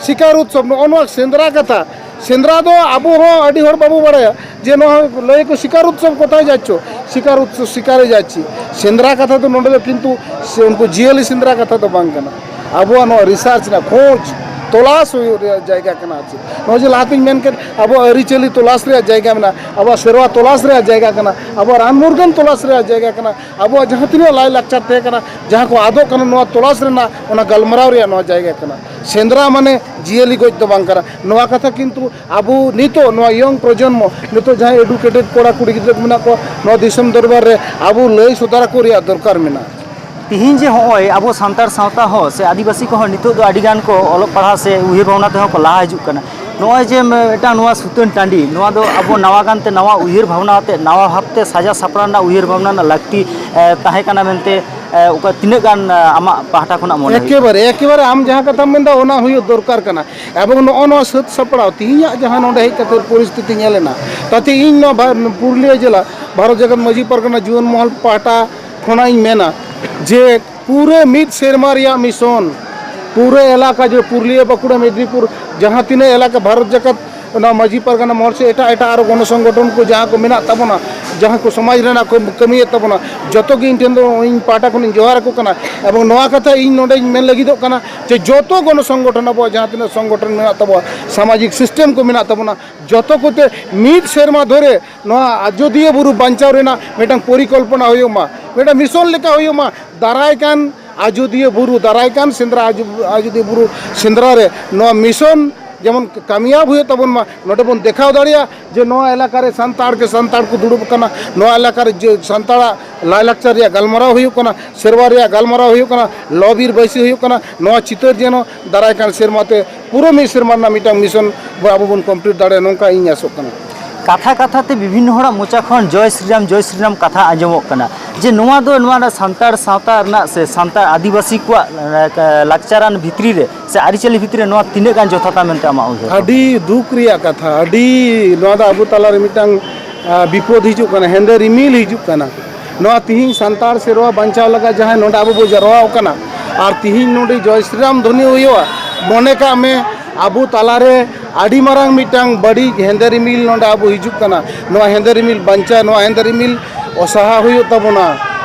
ᱥᱤᱠᱟᱨ ᱩᱛᱥᱚᱵᱽ, ᱱᱚᱜᱼᱚ ᱱᱚᱣᱟ ᱥᱮᱸᱫᱽᱨᱟ ᱠᱟᱛᱷᱟ, ᱥᱮᱸᱫᱽᱨᱟ ᱫᱚ ᱟᱵᱚ ᱦᱚᱸ ᱟᱹᱰᱤ ᱦᱚᱲ ᱵᱟᱵᱚ ᱵᱟᱲᱟᱭᱟ ᱡᱮ ᱱᱚᱣᱟ ᱞᱟᱹᱭ ᱟᱠᱚ ᱥᱤᱠᱟᱨ ᱩᱛᱥᱚᱵᱽ ᱠᱚᱛᱷᱟᱭ ᱡᱟᱪᱪᱷᱚ, ᱥᱤᱠᱟᱨ ᱩᱛᱥᱚᱵᱽ, ᱥᱤᱠᱟᱨᱮ ᱡᱟᱪᱪᱷᱤ᱾ ᱥᱮᱸᱫᱽᱨᱟ ᱠᱟᱛᱷᱟ ᱫᱚ ᱱᱚᱰᱮ ᱫᱚ ᱠᱤᱱᱛᱩ ᱥᱮ ᱩᱱᱠᱩ ᱡᱤᱭᱟᱹᱞᱤ ᱥᱮᱸᱫᱽᱨᱟ ᱠᱟᱛᱷᱟ ᱫᱚ ᱵᱟᱝ ᱠᱟᱱᱟ᱾ ᱟᱵᱚᱣᱟᱜ ᱱᱚᱣᱟ ᱨᱤᱥᱟᱨᱪ ᱨᱮᱱᱟᱜ ᱠᱷᱚᱡᱽ ᱛᱚᱞᱟᱥ ᱦᱩᱭᱩᱜ ᱨᱮᱭᱟᱜ ᱡᱟᱭᱜᱟ ᱠᱟᱱᱟ᱾ ᱟᱨ ᱪᱮᱫ ᱱᱚᱜᱼᱚᱭ ᱡᱮ ᱞᱟᱦᱟᱛᱤᱧ ᱢᱮᱱ ᱠᱮᱫ, ᱟᱵᱚᱣᱟᱜ ᱟᱹᱨᱤᱪᱟᱹᱞᱤ ᱛᱚᱞᱟᱥ ᱨᱮᱭᱟᱜ ᱡᱟᱭᱜᱟ ᱢᱮᱱᱟᱜᱼᱟ, ᱟᱵᱚᱣᱟᱜ ᱥᱮᱨᱣᱟ ᱛᱚᱞᱟᱥ ᱨᱮᱭᱟᱜ ᱡᱟᱭᱜᱟ ᱠᱟᱱᱟ, ᱟᱵᱚᱣᱟᱜ ᱨᱟᱱ ᱢᱩᱨᱜᱟᱹᱱ ᱛᱚᱞᱟᱥ ᱨᱮᱭᱟᱜ ᱡᱟᱭᱜᱟ ᱠᱟᱱᱟ, ᱟᱵᱚᱣᱟᱜ ᱡᱟᱦᱟᱸ ᱛᱤᱱᱟᱹᱜ ᱞᱟᱭᱼᱞᱟᱠᱪᱟᱨ ᱛᱟᱦᱮᱸ ᱠᱟᱱᱟ, ᱡᱟᱦᱟᱸ ᱠᱚ ᱟᱫᱚᱜ ᱠᱟᱱᱟ, ᱱᱚᱣᱟ ᱛᱚᱞᱟᱥ ᱨᱮᱱᱟᱜ ᱚᱱᱟ ᱜᱟᱞᱢᱟᱨᱟᱣ ᱨᱮᱭᱟᱜ ᱱᱚᱣᱟ ᱡᱟᱭᱜᱟ ᱠᱟᱱᱟ᱾ ᱥᱮᱸᱫᱽᱨᱟ ᱢᱟᱱᱮ ᱡᱤᱭᱟᱹᱞᱤ ᱜᱚᱡ ᱫᱚ ᱵᱟᱝ ᱠᱟᱱᱟ᱾ ᱱᱚᱣᱟ ᱠᱟᱛᱷᱟ ᱠᱤᱱᱛᱩ ᱟᱵᱚ ᱱᱤᱛᱚᱜ ᱱᱚᱣᱟ ᱤᱭᱚᱝ ᱯᱨᱚᱡᱚᱱᱢᱚ, ᱱᱤᱛᱚᱜ ᱡᱟᱦᱟᱸᱭ ᱮᱰᱩᱠᱮᱴᱮᱰ ᱠᱚᱲᱟ ᱠᱩᱲᱤ ᱜᱤᱫᱽᱨᱟᱹ ᱠᱚ ᱢᱮᱱᱟᱜ ᱠᱚᱣᱟ, ᱱᱚᱣᱟ ᱫᱤᱥᱚᱢ ᱫᱚᱨᱵᱟᱨ ᱨᱮ ᱟᱵᱚ ᱞᱟᱹᱭ ᱥᱚᱫᱚᱨ ᱟᱠᱚ ᱨᱮᱭᱟᱜ ᱫᱚᱨᱠᱟᱨ ᱢᱮᱱᱟᱜᱼᱟ᱾ ᱛᱤᱦᱤᱧ ᱡᱮ ᱦᱚᱸᱜᱼᱚᱭ ᱟᱵᱚ ᱥᱟᱱᱛᱟᱲ ᱥᱟᱶᱛᱟ ᱦᱚᱸ ᱥᱮ ᱟᱹᱫᱤᱵᱟᱹᱥᱤ ᱠᱚᱦᱚᱸ ᱱᱤᱛᱚᱜ ᱫᱚ ᱟᱹᱰᱤ ᱜᱟᱱ ᱠᱚ ᱚᱞᱚᱜ ᱯᱟᱲᱦᱟᱣ ᱥᱮ ᱩᱭᱦᱟᱹᱨ ᱵᱷᱟᱵᱽᱱᱟ ᱛᱮᱦᱚᱸ ᱠᱚ ᱞᱟᱦᱟ ᱦᱤᱡᱩᱜ ᱠᱟᱱᱟ᱾ ᱱᱚᱜᱼᱚᱭ ᱡᱮ ᱢᱤᱫᱴᱟᱝ ᱱᱚᱣᱟ ᱥᱩᱛᱟᱹᱱ ᱴᱟᱺᱰᱤ, ᱱᱚᱣᱟ ᱫᱚ ᱟᱵᱚ ᱱᱟᱣᱟ ᱜᱟᱱ ᱛᱮ ᱱᱟᱣᱟ ᱩᱭᱦᱟᱹᱨ ᱵᱷᱟᱵᱽᱱᱟ ᱟᱛᱮ ᱱᱟᱣᱟ ᱵᱷᱟᱵᱽ ᱛᱮ ᱥᱟᱡᱟᱣ ᱥᱟᱯᱲᱟᱣ ᱨᱮᱱᱟᱜ ᱩᱭᱦᱟᱹᱨ ᱵᱷᱟᱵᱽᱱᱟ ᱨᱮᱱᱟᱜ ᱞᱟᱹᱠᱛᱤ, ᱮ, ᱛᱟᱦᱮᱸ ᱠᱟᱱᱟ ᱢᱮᱱᱛᱮ, ᱮ, ᱚᱠᱟ ᱛᱤᱱᱟᱹᱜ ᱜᱟᱱ, ᱮ, ᱟᱢᱟᱜ ᱯᱟᱦᱴᱟ ᱠᱷᱚᱱᱟᱜ ᱢᱚᱱᱮ ᱦᱩᱭᱩᱜ ᱠᱟᱱᱟ? ᱮᱠᱮᱵᱟᱨᱮ, ᱮᱠᱮᱵᱟᱨᱮ ᱟᱢ ᱡᱟᱦᱟᱸ ᱠᱟᱛᱷᱟᱢ ᱢᱮᱱᱫᱟ, ᱚᱱᱟ ᱦᱩᱭᱩᱜ ᱫᱚᱨᱠᱟᱨ ᱠᱟᱱᱟ᱾ ᱮᱵᱚᱝ ᱱᱚᱜᱼᱚ ᱱᱚᱣᱟ ᱥᱟᱹᱛ ᱥᱟᱯᱲᱟᱣ, ᱛᱤᱦᱤᱧᱟᱜ ᱡᱟᱦᱟᱸ ᱱᱚᱰᱮ ᱦᱮᱡ ᱠᱟᱛᱮ ᱯᱚᱨᱤᱥᱛᱷᱤᱛᱤ ᱧᱮᱞ ᱮᱱᱟ, ᱛᱟᱛᱮ ᱤᱧ ᱱᱚᱣᱟ ᱵᱷᱟ-, ᱯᱩᱨᱩᱞᱤᱭᱟᱹ ᱡᱮᱞᱟ ᱵᱷᱟᱨᱚᱛ ᱡᱟᱠᱟᱛ ᱢᱟᱹᱡᱷᱤ ᱯᱟᱨᱜᱟᱱᱟ ᱡᱩᱣᱟᱹᱱ ᱢᱚᱦᱚᱞ ᱯᱟᱦᱴᱟ ᱠᱷᱚᱱᱟᱜ ᱤᱧ ᱢᱮᱱᱟ ᱡᱮ ᱯᱩᱨᱟᱹ ᱢᱤᱫ ᱥᱮᱨᱢᱟ ᱨᱮᱭᱟᱜ ᱢᱤᱥᱚᱱ, ᱯᱩᱨᱟᱹ ᱮᱞᱟᱠᱟ ᱡᱮ ᱯᱩᱨᱩᱞᱤᱭᱟᱹ, ᱵᱟᱸᱠᱩᱲᱟ, ᱢᱮᱫᱽᱱᱤᱯᱩᱨ, ᱡᱟᱦᱟᱸ ᱛᱤᱱᱟᱹᱜ ᱮᱞᱟᱠᱟ ᱵᱷᱟᱨᱚᱛ ᱡᱟᱠᱟᱛ ᱚᱱᱟ ᱢᱟᱹᱡᱷᱤ ᱯᱟᱨᱜᱟᱱᱟ ᱢᱚᱦᱚᱞ ᱥᱮ ᱮᱴᱟᱜ ᱮᱴᱟᱜ ᱟᱨᱚ ᱜᱚᱱᱚ ᱥᱚᱝᱜᱚᱴᱷᱚᱱ ᱠᱚ ᱡᱟᱦᱟᱸ ᱠᱚ ᱢᱮᱱᱟᱜ ᱛᱟᱵᱚᱱᱟ, ᱡᱟᱦᱟᱸ ᱠᱚ ᱥᱚᱢᱟᱡᱽ ᱨᱮᱱᱟᱜ ᱠᱚ ᱠᱟᱹᱢᱤᱭᱮᱫ ᱛᱟᱵᱚᱱᱟ, ᱡᱚᱛᱚ ᱜᱮ ᱤᱧ ᱴᱷᱮᱱ ᱫᱚ, ᱤᱧ ᱯᱟᱦᱴᱟ ᱠᱷᱚᱱᱤᱧ ᱡᱚᱦᱟᱨ ᱟᱠᱚ ᱠᱟᱱᱟ᱾ ᱮᱵᱚᱝ ᱱᱚᱣᱟ ᱠᱟᱛᱷᱟ ᱤᱧ ᱱᱚᱰᱮᱧ ᱢᱮᱱ ᱞᱟᱹᱜᱤᱫᱚᱜ ᱠᱟᱱᱟ ᱡᱮ ᱡᱚᱛᱚ ᱜᱚᱱᱚ ᱥᱚᱝᱜᱚᱴᱷᱚᱱ, ᱟᱵᱚᱣᱟᱜ ᱡᱟᱦᱟᱸ ᱛᱤᱱᱟᱹᱜ ᱥᱚᱝᱜᱚᱴᱷᱚᱱ ᱢᱮᱱᱟᱜ ᱛᱟᱵᱚᱱᱟ, ᱥᱟᱢᱟᱡᱤᱠ ᱥᱤᱥᱴᱮᱢ ᱠᱚ ᱢᱮᱱᱟᱜ ᱛᱟᱵᱚᱱᱟ, ᱡᱚᱛᱚ ᱠᱚᱛᱮ ᱢᱤᱫ ᱥᱮᱨᱢᱟ ᱫᱷᱚᱨᱮ ᱱᱚᱣᱟ ᱟᱡᱚᱫᱤᱭᱟᱹ ᱵᱩᱨᱩ ᱵᱟᱧᱪᱟᱣ ᱨᱮᱱᱟᱜ ᱢᱤᱫᱴᱟᱝ ᱯᱚᱨᱤᱠᱚᱞᱯᱚᱱᱟ ᱦᱩᱭᱩᱜ ᱢᱟ, ᱢᱤᱫᱴᱟᱝ ᱢᱤᱥᱚᱱ ᱞᱮᱠᱟ ᱦᱩᱭᱩᱜ ᱢᱟ᱾ ᱫᱟᱨᱟᱭ ᱠᱟᱱ ᱟᱡᱚᱫᱤᱭᱟᱹ ᱵᱩᱨᱩ, ᱫᱟᱨᱟᱭ ᱠᱟᱱ ᱥᱮᱸᱫᱽᱨᱟ, ᱟᱡᱚ-, ᱟᱡᱚᱫᱤᱭᱟᱹ ᱵᱩᱨᱩ ᱥᱮᱸᱫᱽᱨᱟ ᱨᱮ ᱱᱚᱣᱟ ᱢᱤᱥᱚᱱ ᱡᱮᱢᱚᱱ ᱠᱟᱢᱤᱭᱟᱵ ᱦᱩᱭᱩᱜ ᱛᱟᱵᱚᱱ ᱢᱟ, ᱱᱚᱰᱮ ᱵᱚᱱ ᱫᱮᱠᱷᱟᱣ ᱫᱟᱲᱮᱭᱟᱜᱼᱟ ᱡᱮ ᱱᱚᱣᱟ ᱮᱞᱟᱠᱟ ᱨᱮ ᱥᱟᱱᱛᱟᱲ ᱠᱮ ᱥᱟᱱᱛᱟᱲ ᱠᱚ ᱫᱩᱲᱩᱵ ᱟᱠᱟᱱᱟ, ᱱᱚᱣᱟ ᱮᱞᱟᱠᱟ ᱨᱮ ᱡᱮ ᱥᱟᱱᱛᱟᱲᱟᱜ ᱞᱟᱭᱼᱞᱟᱠᱪᱟᱨ ᱨᱮᱭᱟᱜ ᱜᱟᱞᱢᱟᱨᱟᱣ ᱦᱩᱭᱩᱜ ᱠᱟᱱᱟ, ᱥᱮᱨᱣᱟ ᱨᱮᱭᱟᱜ ᱜᱟᱞᱢᱟᱨᱟᱣ ᱦᱩᱭᱩᱜ ᱠᱟᱱᱟ, ᱞᱚ ᱵᱤᱨ ᱵᱟᱹᱭᱥᱤ ᱦᱩᱭᱩᱜ ᱠᱟᱱᱟ, ᱱᱚᱣᱟ ᱪᱤᱛᱟᱹᱨ ᱡᱮᱱᱚ ᱫᱟᱨᱟᱭ ᱠᱟᱱ ᱥᱮᱨᱢᱟ ᱛᱮ ᱯᱩᱨᱟᱹ ᱢᱤᱫ ᱥᱮᱨᱢᱟ ᱨᱮᱱᱟᱜ ᱢᱤᱫᱴᱟᱝ ᱢᱤᱥᱚᱱ ᱵᱚ ᱟᱵᱚ ᱵᱚᱱ ᱠᱚᱢᱯᱞᱤᱴ ᱫᱟᱲᱮᱭᱟᱜᱼᱟ, ᱱᱚᱝᱠᱟ ᱤᱧ ᱟᱥᱚᱜ ᱠᱟᱱᱟ᱾ ᱠᱟᱛᱷᱟ ᱠᱟᱛᱷᱟ ᱛᱮ ᱵᱤᱵᱷᱤᱱᱱᱚ ᱦᱚᱲᱟᱜ ᱢᱚᱪᱟ ᱠᱷᱚᱱ "ᱡᱚᱭ ᱥᱨᱤᱨᱟᱢ, ᱡᱚᱭ ᱥᱨᱤᱨᱟᱢ" ᱠᱟᱛᱷᱟ ᱟᱸᱡᱚᱢᱚᱜ ᱠᱟᱱᱟ, ᱡᱮ ᱱᱚᱣᱟ ᱫᱚ, ᱱᱚᱣᱟ ᱨᱮᱱᱟᱜ ᱥᱟᱱᱛᱟᱲ ᱥᱟᱶᱛᱟ ᱨᱮᱱᱟᱜ ᱥᱮ ᱥᱟᱱᱛᱟᱲ ᱟᱹᱫᱤᱵᱟᱹᱥᱤ ᱠᱚᱣᱟᱜ, ᱮ, ᱞᱟᱠᱪᱟᱨᱟᱱ ᱵᱷᱤᱛᱨᱤ ᱨᱮ ᱥᱮ ᱟᱹᱨᱤᱪᱟᱹᱞᱤ ᱵᱷᱤᱛᱨᱤ ᱨᱮ ᱱᱚᱣᱟ ᱛᱤᱱᱟᱹᱜ ᱜᱟᱱ ᱡᱚᱛᱷᱟᱛᱟ ᱢᱮᱱᱛᱮ ᱟᱢᱟᱜ ᱩᱭᱦᱟᱹᱨ? ᱟᱹᱰᱤ ᱫᱩᱠ ᱨᱮᱭᱟᱜ ᱠᱟᱛᱷᱟ, ᱟᱹᱰᱤ, ᱱᱚᱣᱟ ᱫᱚ ᱟᱵᱚ ᱛᱟᱞᱟᱨᱮ ᱢᱤᱫᱴᱟᱝ, ᱟ, ᱵᱤᱯᱚᱫ ᱦᱤᱡᱩᱜ ᱠᱟᱱᱟ, ᱦᱮᱸᱫᱮ ᱨᱤᱢᱤᱞ ᱦᱤᱡᱩᱜ ᱠᱟᱱᱟ᱾ ᱱᱚᱣᱟ ᱛᱤᱦᱤᱧ ᱥᱟᱱᱛᱟᱲ ᱥᱮᱨᱣᱟ ᱵᱟᱧᱪᱟᱣ ᱞᱟᱹᱜᱤᱫ ᱡᱟᱦᱟᱸᱭ ᱱᱚᱰᱮ ᱟᱵᱚ ᱵᱚ ᱡᱟᱨᱣᱟ ᱟᱠᱟᱱᱟ, ᱟᱨ ᱛᱤᱦᱤᱧ ᱱᱚᱰᱮ ᱡᱚᱭ ᱥᱨᱤᱨᱟᱢ ᱫᱷᱚᱱᱤ ᱦᱩᱭᱩᱜᱼᱟ, ᱢᱚᱱᱮ ᱠᱟᱜ ᱢᱮ ᱟᱵᱚ ᱛᱟᱞᱟᱨᱮ ᱟᱹᱰᱤ ᱢᱟᱨᱟᱝ ᱢᱤᱫᱴᱟᱝ ᱵᱟᱹᱲᱤᱡ ᱦᱮᱸᱫᱮ ᱨᱤᱢᱤᱞ ᱱᱚᱰᱮ ᱟᱵᱚ ᱦᱤᱡᱩᱜ ᱠᱟᱱᱟ᱾ ᱱᱚᱣᱟ ᱦᱮᱸᱫᱮ ᱨᱤᱢᱤᱞ ᱵᱟᱧᱪᱟᱣ, ᱱᱚᱣᱟ ᱦᱮᱸᱫᱮ ᱨᱤᱢᱤᱞ ᱚᱥᱟᱦᱟ ᱦᱩᱭᱩᱜ ᱛᱟᱵᱚᱱᱟ᱾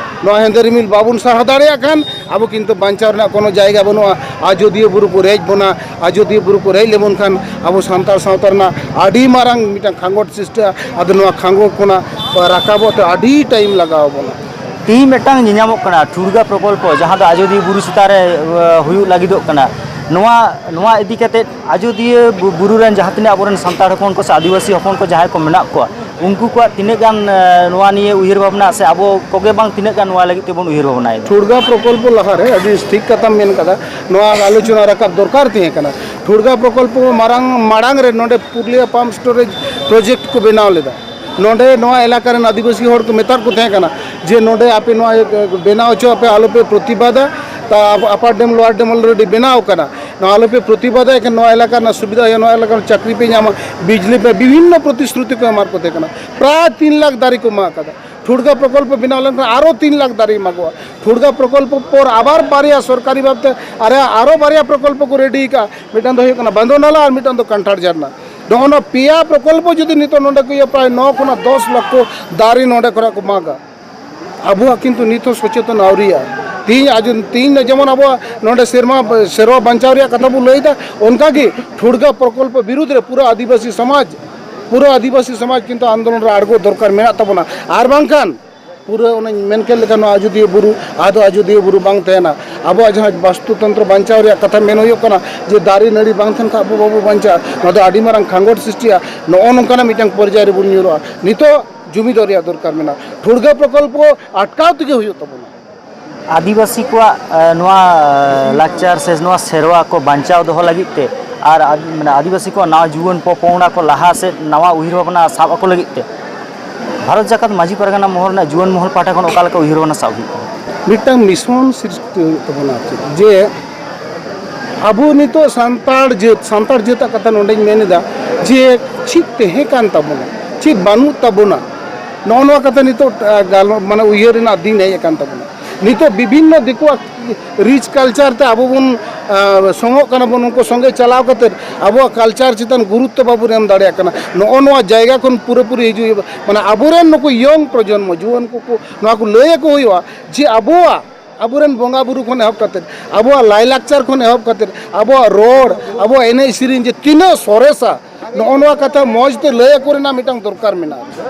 ᱱᱚᱣᱟ ᱦᱮᱸᱫᱮ ᱨᱤᱢᱤᱞ ᱵᱟᱵᱚᱱ ᱥᱟᱦᱟ ᱫᱟᱲᱮᱭᱟᱜ ᱠᱷᱟᱱ, ᱟᱵᱚ ᱠᱤᱱᱛᱩ ᱵᱟᱧᱪᱟᱣ ᱨᱮᱱᱟᱜ ᱠᱳᱱᱳ ᱡᱟᱭᱜᱟ ᱵᱟᱹᱱᱩᱜᱼᱟ᱾ ᱟᱡᱚᱫᱤᱭᱟᱹ ᱵᱩᱨᱩ ᱠᱚ ᱨᱮᱡ ᱵᱚᱱᱟ᱾ ᱟᱡᱚᱫᱤᱭᱟᱹ ᱵᱩᱨᱩ ᱠᱚ ᱨᱮᱡ ᱞᱮᱵᱚᱱ ᱠᱷᱟᱱ, ᱟᱵᱚ ᱥᱟᱱᱛᱟᱲ ᱥᱟᱶᱛᱟ ᱨᱮᱱᱟᱜ ᱟᱹᱰᱤ ᱢᱟᱨᱟᱝ ᱢᱤᱫᱴᱟᱝ ᱠᱷᱟᱸᱜᱚᱴ ᱥᱨᱤᱥᱴᱤᱜᱼᱟ᱾ ᱟᱫᱚ ᱱᱚᱣᱟ ᱠᱷᱟᱸᱜᱚᱴ ᱠᱷᱚᱱᱟᱜ ᱨᱟᱠᱟᱵᱚᱜ ᱛᱮ ᱟᱹᱰᱤ ᱴᱟᱭᱤᱢ ᱞᱟᱜᱟᱣ ᱵᱚᱱᱟ᱾ ᱛᱮᱦᱤᱧ ᱢᱤᱫᱴᱟᱝ ᱧᱮᱧᱟᱢᱚᱜ ᱠᱟᱱᱟ, ᱴᱷᱩᱲᱜᱟ ᱯᱨᱚᱠᱚᱞᱯᱚ, ᱡᱟᱦᱟᱸ ᱫᱚ ᱟᱡᱚᱫᱤᱭᱟᱹ ᱵᱩᱨᱩ ᱪᱮᱛᱟᱱ ᱨᱮ, ᱮ, ᱦᱩᱭᱩᱜ ᱞᱟᱹᱜᱤᱫᱚᱜ ᱠᱟᱱᱟ᱾ ᱱᱚᱣᱟ, ᱱᱚᱣᱟ ᱤᱫᱤ ᱠᱟᱛᱮ ᱟᱡᱚᱫᱤᱭᱟᱹ ᱵᱩ-, ᱵᱩᱨᱩ ᱨᱮᱱ ᱡᱟᱦᱟᱸ ᱛᱤᱱᱟᱹᱜ ᱟᱵᱚᱨᱮᱱ ᱥᱟᱱᱛᱟᱲ ᱦᱚᱯᱚᱱ ᱠᱚ ᱥᱮ ᱟᱹᱫᱤᱵᱟᱹᱥᱤ ᱦᱚᱯᱚᱱ ᱠᱚ ᱡᱟᱦᱟᱸᱭ ᱠᱚ ᱢᱮᱱᱟᱜ ᱠᱚᱣᱟ, ᱩᱱᱠᱩ ᱠᱚᱣᱟᱜ ᱛᱤᱱᱟᱹᱜ ᱜᱟᱱ, ᱮ, ᱱᱚᱣᱟ ᱱᱤᱭᱮ ᱩᱭᱦᱟᱹᱨ ᱵᱷᱟᱵᱽᱱᱟ ᱥᱮ ᱟᱵᱚ ᱠᱚᱜᱮ ᱵᱟᱝ ᱛᱤᱱᱟᱹᱜ ᱜᱟᱱ ᱱᱚᱣᱟ ᱞᱟᱹᱜᱤᱫ ᱛᱮᱵᱚᱱ ᱩᱭᱦᱟᱹᱨ ᱵᱷᱟᱵᱽᱱᱟᱭᱮᱫᱟ? ᱴᱷᱩᱲᱜᱟ ᱯᱨᱚᱠᱚᱞᱯᱚ ᱞᱟᱦᱟᱨᱮ ᱟᱹᱰᱤ ᱴᱷᱤᱠ ᱠᱟᱛᱷᱟᱢ ᱢᱮᱱ ᱠᱟᱫᱟ, ᱱᱚᱣᱟ ᱟᱞᱳᱪᱚᱱᱟ ᱨᱟᱠᱟᱵ ᱫᱚᱨᱠᱟᱨ ᱛᱟᱦᱮᱸ ᱠᱟᱱᱟ᱾ ᱴᱷᱩᱲᱜᱟ ᱯᱨᱚᱠᱚᱞᱯᱚ ᱢᱟᱨᱟᱝ, ᱢᱟᱲᱟᱝ ᱨᱮ ᱱᱚᱰᱮ ᱯᱩᱨᱩᱞᱤᱭᱟᱹ ᱯᱟᱢᱯ ᱥᱴᱳᱨᱮᱡᱽ ᱯᱨᱚᱡᱮᱠᱴ ᱠᱚ ᱵᱮᱱᱟᱣ ᱞᱮᱫᱟ᱾ ᱱᱚᱰᱮ ᱱᱚᱣᱟ ᱮᱞᱟᱠᱟ ᱨᱮᱱ ᱟᱹᱫᱤᱵᱟᱹᱥᱤ ᱦᱚᱲ ᱠᱚ ᱢᱮᱛᱟᱫ ᱠᱚ ᱛᱟᱦᱮᱸ ᱠᱟᱱᱟ ᱡᱮ, "ᱱᱚᱰᱮ ᱟᱯᱮ ᱱᱚᱣᱟ ᱵᱮᱱᱟᱣ ᱦᱚᱪᱚ ᱟᱯᱮ, ᱟᱞᱚᱯᱮ ᱯᱨᱚᱛᱤᱵᱟᱫᱟ, ᱛᱟ ᱟᱯᱟᱨ ᱰᱮᱢ, ᱞᱳᱣᱟᱨ ᱰᱮᱢ ᱚᱞᱨᱮᱰᱤ ᱵᱮᱱᱟᱣ ᱠᱟᱱᱟ, ᱱᱚᱣᱟ ᱟᱞᱚᱯᱮ ᱯᱨᱚᱛᱤᱵᱟᱫᱟ, ᱮᱱᱠᱷᱟᱱ ᱱᱚᱣᱟ ᱮᱞᱟᱠᱟ ᱨᱮᱱᱟᱜ ᱥᱩᱵᱤᱫᱷᱟ ᱦᱩᱭᱩᱜᱼᱟ, ᱱᱚᱣᱟ ᱮᱞᱟᱠᱟ ᱨᱮ ᱪᱟᱹᱠᱨᱤ ᱯᱮ ᱧᱟᱢᱟ, ᱵᱤᱡᱽᱞᱤ ᱯᱮ", ᱵᱤᱵᱷᱤᱱᱱᱚ ᱯᱨᱚᱛᱤᱥᱨᱩᱛᱤ ᱠᱚ ᱮᱢᱟᱫ ᱠᱚ ᱛᱟᱦᱮᱸ ᱠᱟᱱᱟ᱾ ᱯᱨᱟᱭ ᱛᱤᱱ ᱞᱟᱠᱷ ᱫᱟᱨᱮ ᱠᱚ ᱢᱟᱜ ᱠᱟᱫᱟ᱾ ᱴᱷᱩᱲᱜᱟ ᱯᱨᱚᱠᱚᱞᱯᱚ ᱵᱮᱱᱟᱣ ᱞᱮᱱᱠᱷᱟᱱ ᱟᱨᱚ ᱛᱤᱱ ᱞᱟᱠᱷ ᱫᱟᱨᱮ ᱢᱟᱜᱚᱜᱼᱟ᱾ ᱴᱷᱩᱲᱜᱟ ᱯᱨᱚᱠᱚᱞᱯᱚ ᱯᱚᱨ ᱟᱵᱟᱨ ᱵᱟᱨᱭᱟ ᱥᱚᱨᱠᱟᱨᱤ ᱵᱷᱟᱵᱽᱛᱮ ᱟᱨᱮ ᱟᱨᱚ ᱵᱟᱨᱭᱟ ᱯᱨᱚᱠᱚᱞᱯᱚ ᱠᱚ ᱨᱮᱰᱤ ᱠᱟᱜᱼᱟ, ᱢᱤᱫᱴᱟᱝ ᱫᱚ ᱦᱩᱭᱩᱜ ᱠᱟᱱᱟ ᱵᱟᱸᱫᱚᱱᱟᱞᱟ ᱟᱨ ᱢᱤᱫᱴᱟᱝ ᱫᱚ ᱠᱟᱱᱴᱷᱟᱲ ᱡᱷᱟᱨᱱᱟ᱾ ᱱᱚᱜᱼᱚ ᱱᱚᱣᱟ ᱯᱮᱭᱟ ᱯᱨᱚᱠᱚᱞᱯᱚ ᱡᱩᱫᱤ ᱱᱤᱛᱚᱜ ᱱᱚᱰᱮ ᱠᱚ ᱤᱭᱟᱹ, ᱯᱨᱟᱭ ᱱᱚ ᱠᱷᱚᱱᱟᱜ ᱫᱚᱥ ᱞᱚᱠᱷᱚ ᱫᱟᱨᱮ ᱱᱚᱰᱮ ᱠᱷᱚᱱᱟᱜ ᱠᱚ ᱢᱟᱜᱟ᱾ ᱟᱵᱚᱣᱟᱜ ᱠᱤᱱᱛᱩ ᱱᱤᱛ ᱦᱚᱸ ᱥᱚᱪᱮᱛᱚᱱ ᱟᱹᱣᱨᱤᱭᱟ᱾ ᱛᱤᱦᱤᱧ ᱟᱡ-, ᱛᱤᱦᱤᱧ ᱫᱚ ᱡᱮᱢᱚᱱ ᱟᱵᱚᱣᱟᱜ ᱱᱚᱰᱮ ᱥᱮᱨᱢᱟ, ᱥᱮᱨᱣᱟ ᱵᱟᱧᱪᱟᱣ ᱨᱮᱭᱟᱜ ᱠᱟᱛᱷᱟ ᱵᱚ ᱞᱟᱹᱭᱫᱟ, ᱚᱱᱠᱟᱜᱮ ᱴᱷᱩᱲᱜᱟ ᱯᱨᱚᱠᱚᱞᱯᱚ ᱵᱤᱨᱩᱫᱽ ᱨᱮ ᱯᱩᱨᱟᱹ ᱟᱹᱫᱤᱵᱟᱹᱥᱤ ᱥᱚᱢᱟᱡᱽ, ᱯᱩᱨᱟᱹ ᱟᱹᱫᱤᱵᱟᱹᱥᱤ ᱥᱚᱢᱟᱡᱽ ᱠᱤᱱᱛᱩ ᱟᱱᱫᱳᱞᱚᱱ ᱨᱮ ᱟᱬᱜᱚ ᱫᱚᱨᱠᱟᱨ ᱢᱮᱱᱟᱜ ᱛᱟᱵᱚᱱᱟ᱾ ᱟᱨ ᱵᱟᱝᱠᱷᱟᱱ ᱯᱩᱨᱟᱹ ᱚᱱᱮᱧ ᱢᱮᱱ ᱠᱮᱫ ᱞᱮᱠᱟ, ᱱᱚᱣᱟ ᱟᱡᱚᱫᱤᱭᱟᱹ ᱵᱩᱨᱩ, ᱟᱫᱚ ᱟᱡᱚᱫᱤᱭᱟᱹ ᱵᱩᱨᱩ ᱵᱟᱝ ᱛᱟᱦᱮᱱᱟ᱾ ᱟᱵᱚᱣᱟᱜ ᱡᱟᱦᱟᱸ ᱵᱟᱥᱛᱩ ᱛᱚᱱᱛᱨᱚ ᱵᱟᱧᱪᱟᱣ ᱨᱮᱭᱟᱜ ᱠᱟᱛᱷᱟ ᱢᱮᱱ ᱦᱩᱭᱩᱜ ᱠᱟᱱᱟ, ᱡᱮ ᱫᱟᱨᱮ ᱱᱟᱹᱲᱤ ᱵᱟᱝ ᱛᱟᱦᱮᱱ ᱠᱷᱟᱱ ᱟᱵᱚ ᱵᱟᱵᱚ ᱵᱟᱧᱪᱟᱜᱼᱟ᱾ ᱱᱚᱣᱟ ᱫᱚ ᱟᱹᱰᱤ ᱢᱟᱨᱟᱝ ᱠᱷᱟᱸᱜᱚᱴ ᱥᱨᱤᱥᱴᱤᱜᱼᱟ᱾ ᱱᱚᱜᱼᱚ ᱱᱚᱝᱠᱟᱱᱟᱜ ᱢᱤᱫᱴᱟᱝ ᱯᱚᱨᱡᱟᱭ ᱨᱮᱵᱚᱱ ᱧᱩᱨᱩᱜᱼᱟ᱾ ᱱᱤᱛᱚᱜ ᱡᱩᱢᱤᱫᱚᱜ ᱨᱮᱭᱟᱜ ᱫᱚᱨᱠᱟᱨ ᱢᱮᱱᱟᱜᱼᱟ᱾ ᱴᱷᱩᱲᱜᱟᱹ ᱯᱨᱚᱠᱚᱞᱯᱚ ᱟᱴᱠᱟᱣ ᱛᱮᱜᱮ ᱦᱩᱭᱩᱜ ᱛᱟᱵᱚᱱᱟ᱾ ᱟᱹᱫᱤᱵᱟᱹᱥᱤ ᱠᱚᱣᱟᱜ, ᱮ, ᱱᱚᱣᱟ, ᱮ, ᱞᱟᱠᱪᱟᱨ ᱥᱮ ᱱᱚᱣᱟ ᱥᱮᱨᱣᱟ ᱠᱚ ᱵᱟᱧᱪᱟᱣ ᱫᱚᱦᱚ ᱞᱟᱹᱜᱤᱫ ᱛᱮ ᱟᱨ ᱟᱫ-, ᱢᱟᱱᱮ ᱟᱹᱫᱤᱵᱟᱹᱥᱤ ᱠᱚᱣᱟᱜ ᱱᱟᱣᱟ ᱡᱩᱣᱟᱹᱱ ᱯᱚᱯᱚᱝᱲᱟ ᱠᱚ ᱞᱟᱦᱟ ᱥᱮᱫ ᱱᱟᱣᱟ ᱩᱭᱦᱟᱹᱨ ᱵᱷᱟᱵᱽᱱᱟ ᱥᱟᱵ ᱟᱠᱚ ᱞᱟᱹᱜᱤᱫ ᱛᱮ ᱵᱷᱟᱨᱚᱛ ᱡᱟᱠᱟᱛ ᱢᱟᱹᱡᱷᱤ ᱯᱟᱨᱜᱟᱱᱟ ᱢᱚᱦᱚᱞ ᱨᱮᱱᱟᱜ ᱡᱩᱣᱟᱹᱱ ᱢᱚᱦᱚᱞ ᱯᱟᱦᱴᱟ ᱠᱷᱚᱱ ᱚᱠᱟ ᱞᱮᱠᱟ ᱩᱭᱦᱟᱹᱨ ᱵᱷᱟᱵᱽᱱᱟ ᱥᱟᱵ ᱦᱩᱭᱩᱜ ᱠᱟᱱᱟ? ᱢᱤᱫᱴᱟᱝ ᱢᱤᱥᱚᱱ ᱥᱨᱤᱥᱴᱤ ᱦᱩᱭᱩᱜ ᱛᱟᱵᱚᱱᱟ, ᱟᱨ ᱪᱮᱫ, ᱡᱮ ᱟᱵᱚ ᱱᱤᱛᱚᱜ ᱥᱟᱱᱛᱟᱲ ᱡᱟᱹᱛ, ᱥᱟᱱᱛᱟᱲ ᱡᱟᱹᱛᱟᱜ ᱠᱟᱛᱷᱟ ᱱᱚᱰᱮᱧ ᱢᱮᱱ ᱮᱫᱟ, ᱡᱮ ᱪᱮᱫ ᱛᱟᱦᱮᱸ ᱠᱟᱱ ᱛᱟᱵᱚᱱᱟ, ᱪᱮᱫ ᱵᱟᱹᱱᱩᱜ ᱛᱟᱵᱚᱱᱟ, ᱱᱚᱜᱼᱚ ᱱᱚᱣᱟ ᱠᱟᱛᱷᱟ ᱱᱤᱛᱚᱜ, ᱟ, ᱜᱟᱞᱚ-, ᱢᱟᱱᱮ ᱩᱭᱦᱟᱹᱨ ᱨᱮᱱᱟᱜ ᱫᱤᱱ ᱦᱮᱡ ᱟᱠᱟᱱ ᱛᱟᱵᱚᱱᱟ᱾ ᱱᱤᱛᱚᱜ ᱵᱤᱵᱷᱤᱱᱱᱚ ᱫᱤᱠᱩᱣᱟᱜ ᱨᱤᱪ ᱠᱟᱞᱪᱟᱨ ᱛᱮ ᱟᱵᱚ ᱵᱚᱱ ᱥᱚᱝᱜᱚᱜ ᱠᱟᱱᱟ ᱵᱚᱱ, ᱩᱱᱠᱩ ᱥᱚᱸᱜᱮ ᱪᱟᱞᱟᱣ ᱠᱟᱛᱮ ᱟᱵᱚᱣᱟᱜ ᱠᱟᱞᱪᱟᱨ ᱪᱮᱛᱟᱱ ᱜᱩᱨᱩᱛᱛᱚ ᱵᱟᱵᱚᱱ ᱮᱢ ᱫᱟᱲᱮᱭᱟᱜ ᱠᱟᱱᱟ᱾ ᱱᱚᱜᱼᱚ ᱱᱚᱣᱟ ᱡᱟᱭᱜᱟ ᱠᱷᱚᱱ ᱯᱩᱨᱟᱹᱯᱩᱨᱤ ᱦᱤᱡᱩᱜ ᱦᱩᱭᱩᱜᱼᱟ, ᱢᱟᱱᱮ ᱟᱵᱚᱨᱮᱱ ᱱᱩᱠᱩ ᱭᱚᱝ ᱯᱨᱚᱡᱚᱱᱢᱚ, ᱡᱩᱣᱟᱹᱱ ᱠᱚᱠᱚ ᱱᱚᱣᱟ ᱠᱚ ᱞᱟᱹᱭ ᱟᱠᱚ ᱦᱩᱭᱩᱜᱼᱟ ᱡᱮ ᱟᱵᱚᱣᱟᱜ, ᱟᱵᱚᱨᱮᱱ ᱵᱚᱸᱜᱟ ᱵᱩᱨᱩ ᱠᱷᱚᱱ ᱮᱦᱚᱵ ᱠᱟᱛᱮ, ᱟᱵᱚᱣᱟᱜ ᱞᱟᱭᱞᱟᱠᱪᱟᱨ ᱠᱷᱚᱱ ᱮᱦᱚᱵ ᱠᱟᱛᱮ, ᱟᱵᱚᱣᱟᱜ ᱨᱚᱲ, ᱟᱵᱚᱣᱟᱜ ᱮᱱᱮᱡ ᱥᱮᱨᱮᱧ ᱡᱮ ᱛᱤᱱᱟᱹᱜ ᱥᱚᱨᱮᱥᱟ, ᱱᱚᱜᱼᱚ ᱱᱚᱣᱟ ᱠᱟᱛᱷᱟ ᱢᱚᱡᱽ ᱛᱮ ᱞᱟᱹᱭ ᱟᱠᱚ ᱨᱮᱱᱟᱜ ᱢᱤᱫᱴᱟᱝ ᱫᱚᱨᱠᱟᱨ ᱢᱮᱱᱟᱜᱼᱟ᱾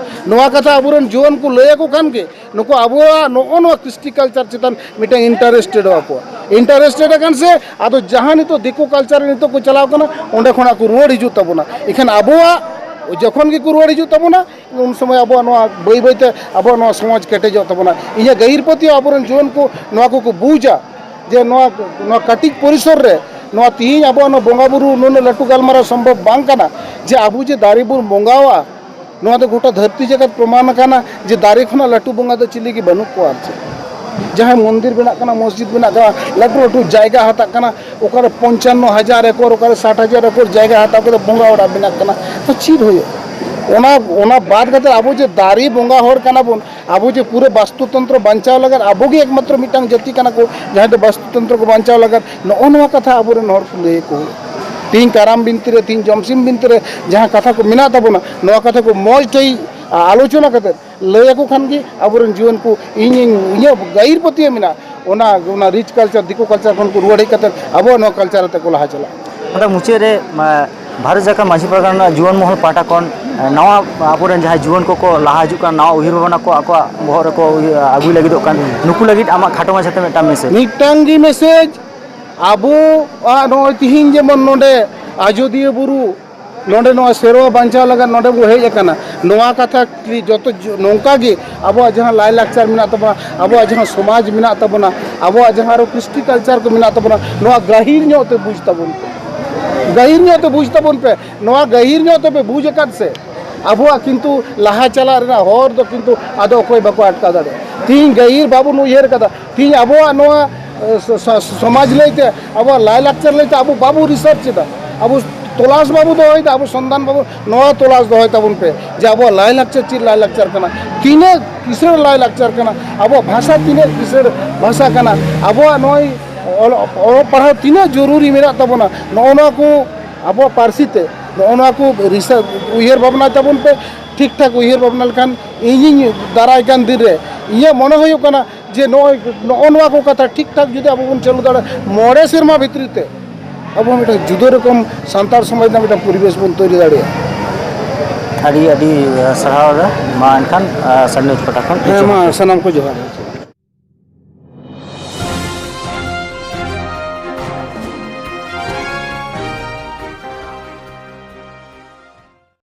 ᱱᱚᱣᱟ ᱠᱟᱛᱷᱟ ᱟᱵᱚᱨᱮᱱ ᱡᱩᱣᱟᱹᱱ ᱠᱚ ᱞᱟᱹᱭ ᱟᱠᱚ ᱠᱷᱟᱱ ᱜᱮ ᱱᱩᱠᱩ ᱟᱵᱚᱣᱟᱜ ᱱᱚᱜᱼᱚ ᱱᱚᱣᱟ ᱠᱨᱤᱥᱴᱤ ᱠᱟᱞᱪᱟᱨ ᱪᱮᱛᱟᱱ ᱢᱤᱫᱴᱟᱝ ᱤᱱᱴᱟᱨᱮᱥᱴᱮᱰᱚᱜ ᱟᱠᱚ᱾ ᱤᱱᱴᱟᱨᱮᱥᱴᱮᱰ ᱟᱠᱟᱱ ᱥᱮ ᱟᱫᱚ ᱡᱟᱦᱟᱸ ᱱᱤᱛᱚᱜ ᱫᱤᱠᱩ ᱠᱟᱞᱪᱟᱨ ᱨᱮ ᱱᱤᱛᱚᱜ ᱠᱚ ᱪᱟᱞᱟᱣ ᱠᱟᱱᱟ, ᱚᱸᱰᱮ ᱠᱷᱚᱱᱟᱜ ᱠᱚ ᱨᱩᱣᱟᱹᱲ ᱦᱤᱡᱩᱜ ᱛᱟᱵᱚᱱᱟ᱾ ᱮᱱᱠᱷᱟᱱ ᱟᱵᱚᱣᱟᱜ ᱡᱚᱠᱷᱚᱱ ᱜᱮᱠᱚ ᱨᱩᱣᱟᱹᱲ ᱦᱤᱡᱩᱜ ᱛᱟᱵᱚᱱᱟ, ᱩᱱ ᱥᱚᱢᱚᱭ ᱟᱵᱚᱣᱟᱜ ᱱᱚᱣᱟ ᱵᱟᱹᱭ ᱵᱟᱹᱭᱛᱮ ᱟᱵᱚᱣᱟᱜ ᱱᱚᱣᱟ ᱥᱚᱢᱟᱡᱽ ᱠᱮᱴᱮᱡᱚᱜ ᱛᱟᱵᱚᱱᱟ᱾ ᱤᱧᱟᱹᱜ ᱜᱟᱹᱦᱤᱨ ᱯᱟᱹᱛᱭᱟᱹᱣ ᱟᱵᱚᱨᱮᱱ ᱡᱩᱣᱟᱹᱱ ᱠᱚ ᱱᱚᱣᱟ ᱠᱚᱠᱚ ᱵᱩᱡᱟ ᱡᱮ ᱱᱚᱣᱟ, ᱱᱚᱣᱟ ᱠᱟᱹᱴᱤᱡ ᱯᱚᱨᱤᱥᱚᱨ ᱨᱮ ᱱᱚᱣᱟ ᱛᱤᱦᱤᱧ ᱟᱵᱚᱣᱟᱜ ᱱᱚᱣᱟ ᱵᱚᱸᱜᱟ ᱵᱩᱨᱩ ᱱᱩᱱᱟᱹᱜ ᱞᱟᱹᱴᱩ ᱜᱟᱞᱢᱟᱨᱟᱣ ᱥᱚᱢᱵᱷᱚᱵ ᱵᱟᱝ ᱠᱟᱱᱟ ᱡᱮ ᱟᱵᱚ ᱡᱮ ᱫᱟᱨᱮ ᱵᱚᱱ ᱵᱚᱸᱜᱟᱣᱟ, ᱱᱚᱣᱟ ᱫᱚ ᱜᱚᱴᱟ ᱫᱷᱟᱹᱨᱛᱤ ᱡᱟᱠᱟᱛ ᱯᱨᱚᱢᱟᱱ ᱟᱠᱟᱱᱟ ᱡᱮ ᱫᱟᱨᱮ ᱠᱷᱚᱱᱟᱜ ᱞᱟᱹᱴᱩ ᱵᱚᱸᱜᱟ ᱫᱚ ᱪᱤᱞᱤ ᱜᱮ ᱵᱟᱹᱱᱩᱜ ᱠᱚᱣᱟ᱾ ᱟᱨ ᱪᱮᱫ ᱡᱟᱦᱟᱸ ᱢᱚᱱᱫᱤᱨ ᱵᱮᱱᱟᱜ ᱠᱟᱱᱟ, ᱢᱚᱥᱡᱤᱫ ᱵᱮᱱᱟᱜ ᱠᱟᱱᱟ, ᱞᱟᱹᱴᱩ ᱞᱟᱹᱴᱩ ᱡᱟᱭᱜᱟ ᱦᱟᱛᱟᱜ ᱠᱟᱱᱟ, ᱚᱠᱟᱨᱮ ᱯᱚᱧᱪᱟᱱᱱᱚ ᱦᱟᱡᱟᱨ ᱮᱠᱚᱨ, ᱚᱠᱟᱨᱮ ᱥᱟᱴ ᱦᱟᱡᱟᱨ ᱮᱠᱚᱨ ᱡᱟᱭᱜᱟ ᱦᱟᱛᱟᱣ ᱠᱟᱛᱮ ᱵᱚᱸᱜᱟ ᱚᱲᱟᱜ ᱵᱮᱱᱟᱜ ᱠᱟᱱᱟ, ᱛᱚ ᱪᱮᱫ ᱦᱩᱭᱩᱜᱼᱟ? ᱚᱱᱟ, ᱚᱱᱟ ᱵᱟᱫ ᱠᱟᱛᱮ ᱟᱵᱚ ᱡᱮ ᱫᱟᱨᱮ ᱵᱚᱸᱜᱟ ᱦᱚᱲ ᱠᱟᱱᱟ ᱵᱚᱱ, ᱟᱵᱚ ᱡᱮ ᱯᱩᱨᱟᱹ ᱵᱟᱥᱛᱩ ᱛᱚᱱᱛᱨᱚ ᱵᱟᱧᱪᱟᱣ ᱞᱟᱹᱜᱤᱫ ᱟᱵᱚ ᱜᱮ ᱮᱠᱢᱟᱛᱨᱚ ᱢᱤᱫᱴᱟᱝ ᱡᱟᱹᱛᱤ ᱠᱟᱱᱟ ᱠᱚ, ᱡᱟᱦᱟᱸᱭ ᱫᱚ ᱵᱟᱥᱛᱩ ᱛᱚᱱᱛᱨᱚ ᱠᱚ ᱵᱟᱧᱪᱟᱣ ᱞᱟᱹᱜᱤᱫ ᱱᱚᱜᱼᱚ ᱱᱚᱣᱟ ᱠᱟᱛᱷᱟ ᱟᱵᱚᱨᱮᱱ ᱦᱚᱲ ᱠᱚ ᱞᱟᱹᱭ ᱟᱠᱚ ᱦᱩᱭᱩᱜᱼᱟ᱾ ᱛᱤᱦᱤᱧ ᱠᱟᱨᱟᱢ ᱵᱤᱱᱛᱤ ᱨᱮ, ᱛᱤᱦᱤᱧ ᱡᱚᱢᱥᱤᱢ ᱵᱤᱱᱛᱤ ᱨᱮ ᱡᱟᱦᱟᱸ ᱠᱟᱛᱷᱟ ᱠᱚ ᱢᱮᱱᱟᱜ ᱛᱟᱵᱚᱱᱟ, ᱱᱚᱣᱟ ᱠᱟᱛᱷᱟ ᱠᱚ ᱢᱚᱡᱽ ᱴᱷᱤᱠ ᱟᱞᱳᱪᱚᱱᱟ ᱠᱟᱛᱮ ᱞᱟᱹᱭ ᱟᱠᱚ ᱠᱷᱟᱱ ᱜᱮ ᱟᱵᱚᱨᱮᱱ ᱡᱩᱣᱟᱹᱱ ᱠᱚ, ᱤᱧ, ᱤᱧ, ᱤᱧᱟᱹᱜ ᱜᱟᱹᱦᱤᱨ ᱯᱟᱹᱛᱭᱟᱹᱣ ᱢᱮᱱᱟᱜᱼᱟ, ᱚᱱᱟ, ᱚᱱᱟ ᱨᱤᱪ ᱠᱟᱞᱪᱟᱨ, ᱫᱤᱠᱩ ᱠᱟᱞᱪᱟᱨ ᱠᱷᱚᱱ ᱠᱚ ᱨᱩᱣᱟᱹᱲ ᱦᱮᱡ ᱠᱟᱛᱮ ᱟᱵᱚᱣᱟᱜ ᱱᱚᱣᱟ ᱠᱟᱞᱪᱟᱨ ᱟᱛᱮ ᱠᱚ ᱞᱟᱦᱟ ᱪᱟᱞᱟᱜᱼᱟ᱾ ᱚᱱᱟ ᱢᱩᱪᱟᱹᱫ ᱨᱮ, ᱢᱟ, ᱵᱷᱟᱨᱚᱛ ᱡᱟᱠᱟᱛ ᱢᱟᱹᱡᱷᱤ ᱯᱟᱨᱜᱟᱱᱟ ᱨᱮᱱᱟᱜ ᱡᱩᱣᱟᱹᱱ ᱢᱚᱦᱚᱞ ᱯᱟᱦᱴᱟ ᱠᱷᱚᱱ, ᱮ, ᱱᱟᱣᱟ ᱟᱵᱚᱨᱮᱱ ᱡᱟᱦᱟᱸᱭ ᱡᱩᱣᱟᱹᱱ ᱠᱚᱠᱚ ᱞᱟᱦᱟ ᱦᱤᱡᱩᱜ ᱠᱟᱱ, ᱱᱟᱣᱟ ᱩᱭᱦᱟᱹᱨ ᱵᱷᱟᱵᱽᱱᱟ ᱠᱚ ᱟᱠᱚᱣᱟᱜ ᱵᱚᱦᱚᱜ ᱨᱮᱠᱚ ᱩᱭᱦᱟᱹ-, ᱟᱹᱜᱩᱭ ᱞᱟᱹᱜᱤᱫᱚᱜ ᱠᱟᱱ, ᱱᱩᱠᱩ ᱞᱟᱹᱜᱤᱫ ᱟᱢᱟᱜ ᱠᱷᱟᱴᱚ ᱢᱟᱪᱷᱟᱛᱮ ᱢᱤᱫᱴᱟᱝ ᱢᱮᱥᱮᱡᱽ᱾ ᱢᱤᱫᱴᱟᱝ ᱜᱮ ᱢᱮᱥᱮᱡᱽ, ᱟᱵᱚᱣᱟᱜ ᱱᱚᱜᱼᱚᱭ ᱛᱤᱦᱤᱧ ᱡᱮᱢᱚᱱ ᱱᱚᱰᱮ ᱟᱡᱚᱫᱤᱭᱟᱹ ᱵᱩᱨᱩ, ᱱᱚᱰᱮ ᱱᱚᱣᱟ ᱥᱮᱨᱣᱟ ᱵᱟᱧᱪᱟᱣ ᱞᱟᱹᱜᱤᱫ ᱱᱚᱰᱮ ᱵᱚ ᱦᱮᱡ ᱟᱠᱟᱱᱟ, ᱱᱚᱣᱟ ᱠᱟᱛᱷᱟ ᱡᱚᱛᱚ ᱡᱚ-, ᱱᱚᱝᱠᱟ ᱜᱮ ᱟᱵᱚᱣᱟᱜ ᱡᱟᱦᱟᱸ ᱞᱟᱭᱼᱞᱟᱠᱪᱟᱨ ᱢᱮᱱᱟᱜ ᱛᱟᱵᱚᱱᱟ, ᱟᱵᱚᱣᱟᱜ ᱡᱟᱦᱟᱸ ᱥᱚᱢᱟᱡᱽ ᱢᱮᱱᱟᱜ ᱛᱟᱵᱚᱱᱟ, ᱟᱵᱚᱣᱟᱜ ᱡᱟᱦᱟᱸ ᱟᱨᱚ ᱠᱨᱤᱥᱴᱤ ᱠᱟᱞᱪᱟᱨ ᱠᱚ ᱢᱮᱱᱟᱜ ᱛᱟᱵᱚᱱᱟ, ᱱᱚᱣᱟ ᱜᱟᱹᱦᱤᱨ ᱧᱚᱜ ᱛᱮ ᱵᱩᱡᱽ ᱛᱟᱵᱚᱱ ᱯᱮ, ᱜᱟᱹᱦᱤᱨ ᱧᱚᱜ ᱛᱮ ᱵᱩᱡᱽ ᱛᱟᱵᱚᱱ ᱯᱮ᱾ ᱱᱚᱣᱟ ᱜᱟᱹᱦᱤᱨ ᱧᱚᱜ ᱛᱮᱯᱮ ᱵᱩᱡᱽ ᱟᱠᱟᱫ ᱥᱮ, ᱟᱵᱚᱣᱟᱜ ᱠᱤᱱᱛᱩ ᱞᱟᱦᱟ ᱪᱟᱞᱟᱜ ᱨᱮᱱᱟᱜ ᱦᱚᱨ ᱫᱚ ᱠᱤᱱᱛᱩ ᱟᱫᱚ ᱚᱠᱚᱭ ᱵᱟᱠᱚ ᱟᱴᱠᱟᱣ ᱫᱟᱲᱮᱭᱟᱜᱼᱟ᱾ ᱛᱤᱦᱤᱧ ᱜᱟᱹᱦᱤᱨ ᱵᱟᱵᱚᱱ ᱩᱭᱦᱟᱹᱨ ᱠᱟᱫᱟ, ᱛᱤᱦᱤᱧ ᱟᱵᱚᱣᱟᱜ ᱱᱚᱣᱟ, ᱮ, ᱥᱚ-, ᱥᱚ-, ᱥᱚᱢᱟᱡᱽ ᱞᱟᱹᱭᱛᱮ, ᱟᱵᱚᱣᱟᱜ ᱞᱟᱭᱼᱞᱟᱠᱪᱟᱨ ᱞᱟᱹᱭᱛᱮ ᱟᱵᱚ ᱵᱟᱵᱚ ᱨᱤᱥᱟᱨᱪ ᱮᱫᱟ, ᱟᱵᱚ ᱛᱚᱞᱟᱥ ᱵᱟᱵᱚ ᱫᱚᱦᱚᱭᱮᱫᱟ, ᱟᱵᱚ ᱥᱚᱱᱫᱷᱟᱱ ᱵᱟᱵᱚ, ᱱᱚᱣᱟ ᱛᱚᱞᱟᱥ ᱫᱚᱦᱚᱭ ᱛᱟᱵᱚᱱ ᱯᱮ ᱡᱮ ᱟᱵᱚᱣᱟᱜ ᱞᱟᱭᱼᱞᱟᱠᱪᱟᱨ ᱪᱮᱫ ᱞᱟᱭᱼᱞᱟᱠᱪᱟᱨ ᱠᱟᱱᱟ, ᱛᱤᱱᱟᱹᱜ ᱠᱤᱥᱟᱹᱬ ᱞᱟᱭᱼᱞᱟᱠᱪᱟᱨ ᱠᱟᱱᱟ, ᱟᱵᱚᱣᱟᱜ ᱵᱷᱟᱥᱟ ᱛᱤᱱᱟᱹᱜ ᱠᱤᱥᱟᱹᱬ ᱵᱷᱟᱥᱟ ᱠᱟᱱᱟ, ᱟᱵᱚᱣᱟᱜ ᱱᱚᱜᱼᱚᱭ ᱚᱞᱚᱜ, ᱚᱞᱚᱜ ᱯᱟᱲᱦᱟᱣ ᱛᱤᱱᱟᱹᱜ ᱡᱚᱨᱩᱨᱤ ᱢᱮᱱᱟᱜ ᱛᱟᱵᱚᱱᱟ, ᱱᱚᱜᱼᱚ ᱱᱚᱣᱟ ᱠᱚ ᱟᱵᱚᱣᱟᱜ ᱯᱟᱹᱨᱥᱤ ᱛᱮ, ᱱᱚᱜᱼᱚ ᱱᱚᱣᱟ ᱠᱚ ᱨᱤᱥᱟᱨᱪ ᱩᱭᱦᱟᱹᱨ ᱵᱷᱟᱵᱽᱱᱟᱭ ᱛᱟᱵᱚᱱ ᱯᱮ᱾ ᱴᱷᱤᱠ ᱴᱷᱟᱠ ᱩᱭᱦᱟᱹᱨ ᱵᱷᱟᱵᱽᱱᱟ ᱞᱮᱠᱷᱟᱱ ᱤᱧᱤᱧ ᱫᱟᱨᱟᱭ ᱠᱟᱱ ᱫᱤᱱ ᱨᱮ ᱤᱧᱟᱹᱜ ᱢᱚᱱᱮ ᱦᱩᱭᱩᱜ ᱠᱟᱱᱟ ᱡᱮ ᱱᱚᱜᱼᱚᱭ, ᱱᱚᱜᱼᱚ ᱱᱚᱣᱟ ᱠᱚ ᱠᱟᱛᱷᱟ ᱴᱷᱤᱠ ᱴᱷᱟᱠ ᱡᱩᱫᱤ ᱟᱵᱚ ᱵᱚᱱ ᱪᱟᱹᱞᱩ ᱫᱟᱲᱮᱭᱟᱜᱼᱟ, ᱢᱚᱬᱮ ᱥᱮᱨᱢᱟ ᱵᱷᱤᱛᱨᱤ ᱛᱮ ᱟᱵᱚ ᱢᱤᱫᱴᱟᱝ ᱡᱩᱫᱟᱹ ᱨᱚᱠᱚᱢ ᱥᱟᱱᱛᱟᱲ ᱥᱚᱢᱟᱡᱽ ᱨᱮᱱᱟᱜ ᱢᱤᱫᱴᱟᱝ ᱯᱚᱨᱤᱵᱮᱥ ᱵᱚᱱ ᱛᱳᱭᱨᱤ ᱫᱟᱲᱮᱭᱟᱜᱼᱟ᱾ ᱟᱹᱰᱤ ᱟᱹᱰᱤ ᱥᱟᱨᱦᱟᱣ ᱫᱟ᱾ ᱢᱟ ᱮᱱᱠᱷᱟᱱ ᱥᱟᱱᱰᱮᱥ ᱯᱟᱦᱴᱟ ᱠᱷᱚᱱ ᱦᱮᱸ, ᱢᱟ ᱥᱟᱱᱟᱢ ᱠᱚ ᱡᱚᱦᱟᱨ᱾